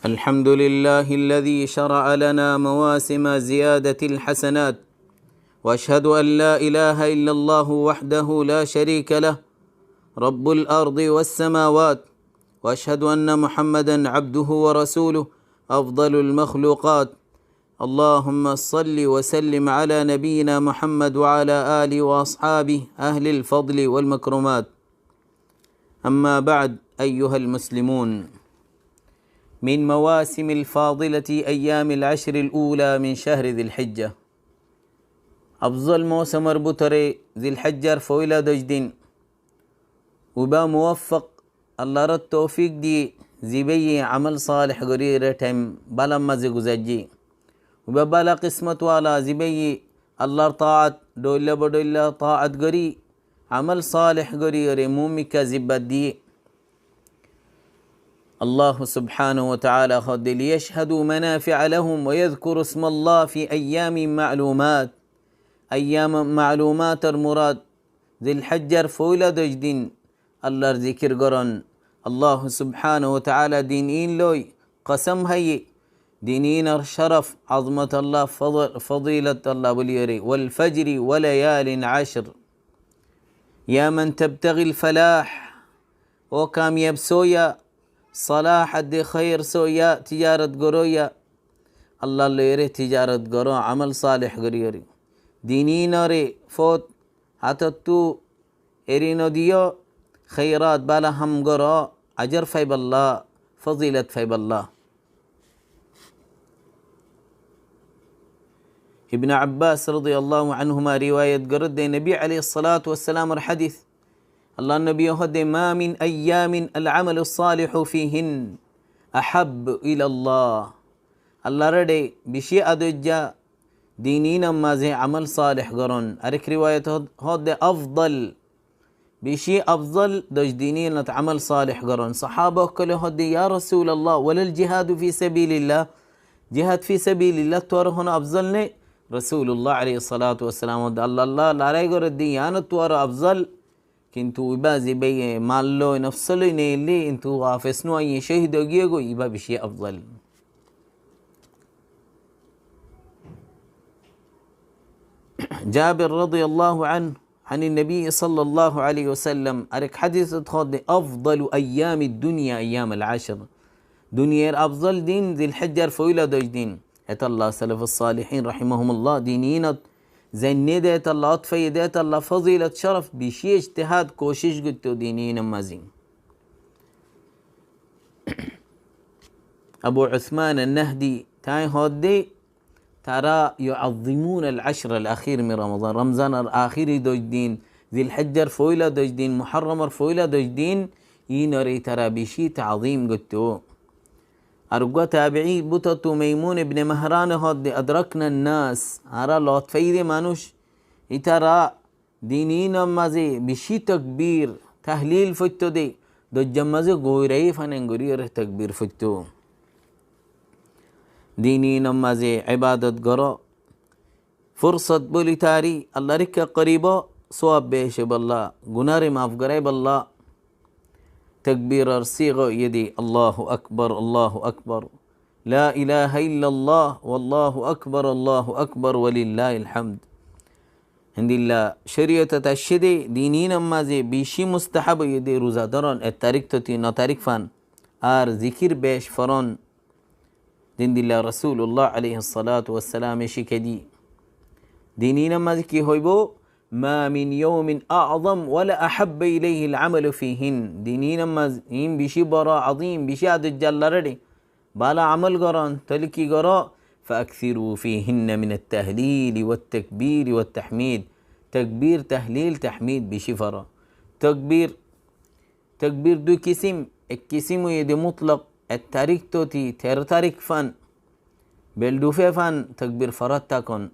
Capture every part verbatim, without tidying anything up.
الحمد لله الذي شرع لنا مواسم زيادة الحسنات، وأشهد أن لا إله إلا الله وحده لا شريك له، رب الأرض والسماوات، وأشهد أن محمدا عبده ورسوله أفضل المخلوقات. اللهم صل وسلم على نبينا محمد وعلى آله وأصحابه أهل الفضل والمكرمات. أما بعد، أيها المسلمون، من مواسم الفاضلة أيام العشر الأولى من شهر ذي الحجة. Afzol mousamor bútore Zilhijjar foóila doc din. Uiba muwaffak, Allar toufik di, zibáye amol saleh goríyore thaim bálar mazé guzaijje. Uiba bála kismot wala zibáye Allar taat, dhoilla bodhoilla taat gorí, amol saleh goríyore muúmikka zibbat diyé. Allah subhanahu wa ta'ala hoódde, ليشهدوا منافع لهم ويذكروا اسم الله في أيام معلومات. Ayyam ma'lumator murad Zilhijjar foóila doc din Allar zikir goron. Allah subhanahu wa ta'ala din in loi kosóm háiye, din inor córaf, azmot Allah, fodol, fodilot Allah bóliyore, والفجر وليال عشر. يا من تبتغي الفلاح, ó kamiyab sóiya, salah adde khair sóiya, tijarot goróiya, Allar loiyore tijarot goró, amol saleh goríyore. Din inore fot hátottú eri nodiyó, khairat bála ham goró, ajor faibálla, fozilot faibálla. Ibne Abbas radiyallahu anhuma riwayat gorédde, Nobi alayhis salatu wassalamor hádis, Allar nobiye hoódde, ما من أيام العمل الصالح فيهن أحب إلى الله. Allar ére bicí adoijja din inor mazé amol saleh goron. Arek riwayat hoódde, أفضل, bicí afzol doc din inot amol saleh goron. Sahaba ókkole hoódde, يا رسول الله ولا الجهاد في سبيل الله؟ Jihad fi sabilillah tuáñr honó afzol né? Rasulullah alayhis salatu wassalam hoódde, Allallah lorai gorédde yián tuáñr afzol. Kintu uiba zibáye mal loi, nofs loi neille, kintu wafes no aiye, cóhid ói giyé goi, uiba bicí afzol. Jabir radiyallahu anhu, عن النبي صلى الله عليه وسلم, arek hádisot hoódde, أفضل أيام الدنيا أيام العشر. Duniyar afzol din Zilhijjar foóila doc din. Hétolla salafus salihin rahimahumullah din inot zainne de, hétolla ót faiyé de, hétolla fozilot córaf, bicí ijtihad, kocic goittó din inor mazé. Abu Usman an-Nahdi, tañí hoódde, tará يعظمون العشر الأخير من رمضان. Ramzanor ahéri doc din, Zilhijjar foóila doc din, Muharramor foóila doc din, inore tará bicí taazim goittó. Ar uggwá tabi'i bútottu Maimun ibne Mahrane hoódde, أدركنا الناس, añára lot faiyí de manúic, itará din inor mazé bicí tokbir, tahlil foittó de, doijjar mazé gouraiyé fán engorí ore tokbir foittó. Din inor mazé ibadot goró, fursot bóli tari, Allar ikká korib ó, suwab beci óibolla, gunáre maf goráibolla. Tokbiror siga óiye de, الله أكبر الله أكبر، لا إله إلا الله والله أكبر الله أكبر ولله الحمد. Héndilla córiyotot aiccé de, din inor mazé bicí mustahab óiye de, ruza dóron ek tarík tóti no tarík fán, ar zikir bec foron. Din dilla Rasulullah alayhis salatu wassalame cíkai di. Din inor mazé ki hoibó? ما من يوم أعظم ولا أحب إليه العمل فيهن. Din inor mazé in bicí boro, azim, bicí adoijja Allar ére. Bála amol goron, tóile ki goró? فأكثروا فيهن من التهليل والتكبير والتحميد. Tokbir, tahlil, tahmid bicí foró. Tokbir, Tokbir dui kisim, ek kisim óiye de mutlok, ek tarík tóti teró tarík fán, bel dhufé fán tokbir forat tákon.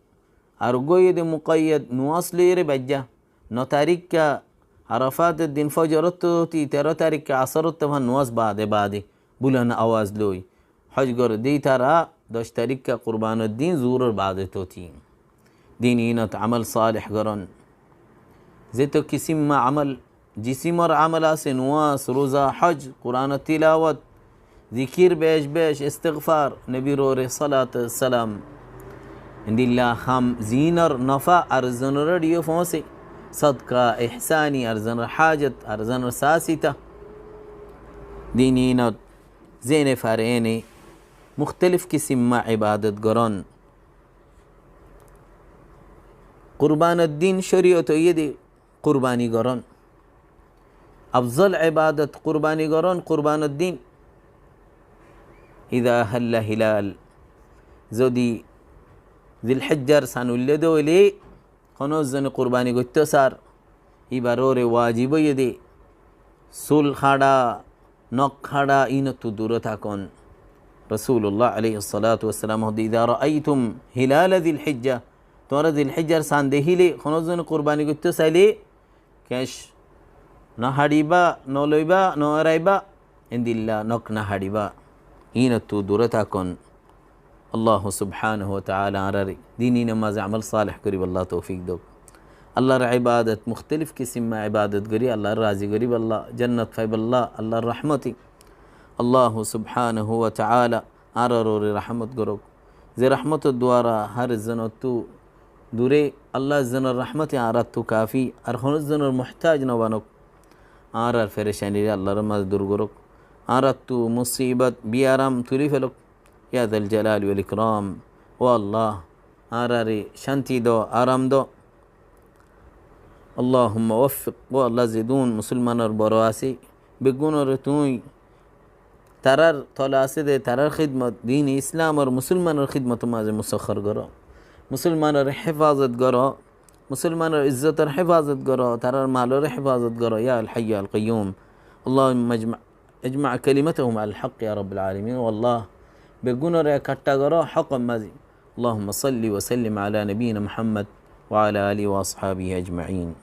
Ar uggwá óiye de mukayyad, nuwas loiyóre baijjá, no taríkka Arafator din fojorot tóti teró taríkka asorottá fán nuwas baade baade, bulana awaz loi. Hoj goré de ítara doc taríkka Kurbanor din zuhuror baade tóti. Din inot amol saleh goron. Zeto kisim amol, jisimor amol asé, nuwas, ruza, hoj, Kuranor tilawot, zikir bec bec, istigfar, nobir uore salat salam. Endilla ham zinor nofa ar zonoré diyo foóñse. Sodka, ihsani, ar zonor hajot, ar zonor sasita. Din inot zene fare ene muktalif kisimma ibadot goron. Kurbanor din coriyoto iyede kurbani goron. Afzol ibadot kurbani goron, kurbanor din. Iza halla hilal. Zodi Zilhijjar san uille de óile, hono zone kurbani goitto sar, ibar uore wajib óiye de sul haça, nok haça, inottu dure takon. Rasulullah aláihis salatu wassalam hoódde, "Iza raaitum hilala Zilhijja." Tuáñra Zilhijjar san dehile, hono zone kurbani goitto saile, kec no haçiba, no loiba, no eraiba, endilla nok no haçiba. Inottu dure takon. Allahu subhanahu wa taala añárare din inor maze amol saleh goribolla toufik douk. Allar ibadot, muktalif kisimma ibadot gori Allar razi goribolla, jannot faibolla, Allar rahmote. Allahu subhanahu wa taala añárar uore rahmot gorouk. Ze rahmotor duara har zonottu dure, Allar zonor rahmote añárattu kafi, ar hono zonor muhtaj no banouk. Añárar ferecanire Allar maze dur gorouk. Añárattu musibot, biaram tuli felouk. Ya zal jalali wal ikram. Ó Allah, añárare canti do, aram do. Allahumma waffiq, ó Allah, zedún musolmanor boro asé, beggúnore tuñí tarár tole asé de, tarár hidmot, din Islamor, musolmanor hidmotor maze musakhar goró. Musolmanor hefazot goró, musolmanor izzotor hefazot goró, tarár malor hefazot goró, ya al Hayyu al Qayyum. Allahumma ijma, ijma kalimatahum al haq, ya Rabbal alamin. Ó Allah, beggúnore ekkattha goró hókor maze. Allahumma salli wa sallim ala nabiyina Muhammad wa ala alihi wa ashabihi ajmain.